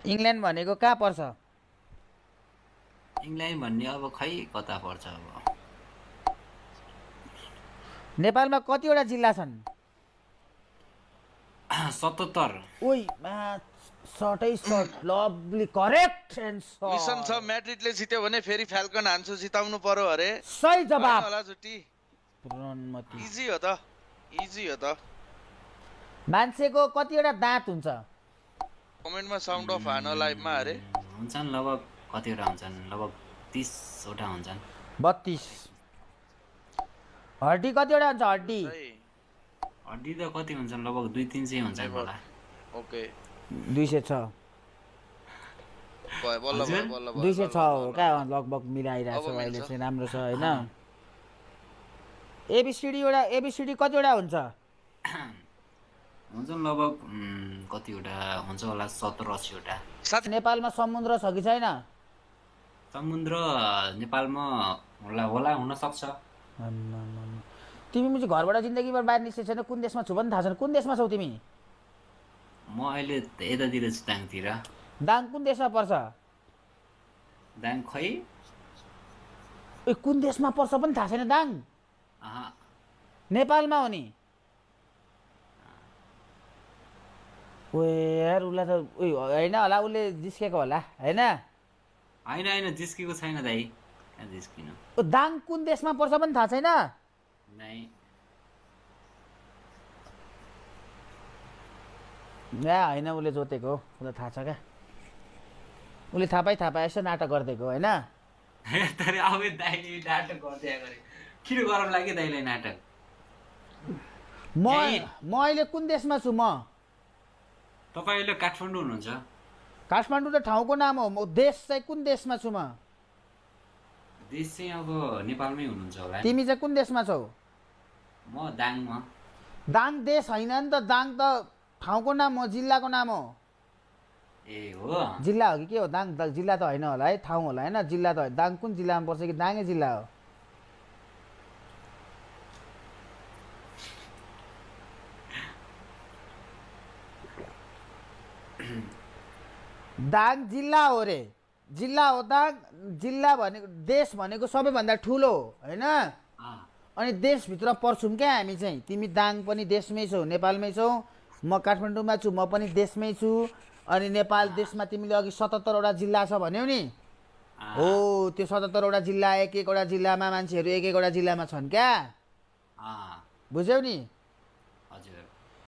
England भनेको कहाँ पर्छ? इङ्ल्यान्ड भन्ने अब खै कता पर्छ अब। नेपालमा कतिवटा जिल्ला छन्? 77। ओइ सर्टै सर्ट लभली करेक्ट मिसन छ, एन्सर। म्याड्रिडले जित्यो भने फेरि फ्याल्कन हान्सु जिताउनु पर्यो अरे। सही होइन जवाब। होला जुटी। प्रणमति। इजी हो त, इजी हो त। मान्छेको कतिवटा दाँत हुन्छ? कमेन्टमा साउन्ड अफ हान लाइभमा अरे। हुन्छन् लगभग कतिवटा हुन्छन्, लगभग 30वटा हुन्छन्। 32। हड्डी कतिवटा हुन्छ हड्डी? हड्डी त कति हुन्छन्, लगभग 200-300 हुन्छन् होला। ओके 206। भयो, बल्ल भयो, बल्ल भयो। 206 हो क्या, लगभग मिलाइरहेको छ अहिले चाहिँ, राम्रो छ होइन। एबिसिडी कतिवटा हुन्छ? हुन्छन् लगभग कतिवटा हुन्छ होला, 70-80वटा। नेपालमा समुद्र छ कि छैन? समुद्र नेपालमा होला हुन सक्छ। तिमी चाहिँ घरबाट जिन्दगीभर बाहिर निस्केको छैन, कुन देशमा छु पनि थाहा छैन। कुन देशमा छौ तिमी? म अहिले यतातिर छु, दाङतिर। दाङ कुन देशमा पर्छ? दाङ खै ए कुन देशमा पर्छ पनि थाहा छैन दाङ? नेपालमा हो नि। ओ यार उसलाई त होइन होला, उसले जिस्केको होला होइन? होइन जिस्केको छैन दाइ, कहाँ जिस्किनु। दाङ कुन देशमा पर्छ पनि थाहा छैन? होइन उसले जोतेको हो, उसलाई थाहा छ क्या। उसले थाहा पाए यसो नाटक गरिदिएको होइन? तर अब दाइले नाटक गर्दै गरे, किन गरम लाग्यो दाइलाई नाटक? म अहिले कुन देशमा छु? तपाईँ अहिले काठमाडौँ हुनुहुन्छ। काठमाडौँ त ठाउँको नाम हो, देश चाहिँ कुन देशमा छु म? देश चाहिँ अब नेपालमै हुनुहुन्छ होला। तिमी चाहिँ कुन देशमा छौ? म दाङमा। दाङ देश होइन नि त, दाङ त ठाउँको नाम हो, जिल्लाको नाम हो। ए हो, जिल्ला हो कि के हो? दाङ जिल्ला त होइन होला है, ठाउँ होला होइन, जिल्ला त दाङ कुन जिल्लामा पर्छ कि दाङै जिल्ला हो? दाङ जिल्ला हो रे, जिल्ला हो दाङ। जिल्ला भनेको देश भनेको सबैभन्दा ठुलो होइन? अनि देशभित्र पर्छौँ क्या हामी चाहिँ। तिमी दाङ पनि देशमै छौ, नेपालमै छौ। म काठमाडौँमा छु, म पनि देशमै छु। अनि नेपाल देशमा तिमीले अघि 77वटा जिल्ला छ भन्यौ नि, हो त्यो 77वटा जिल्ला, एक एकवटा जिल्लामा मान्छेहरू एक एकवटा जिल्लामा छन् क्या, बुझ्यौ नि?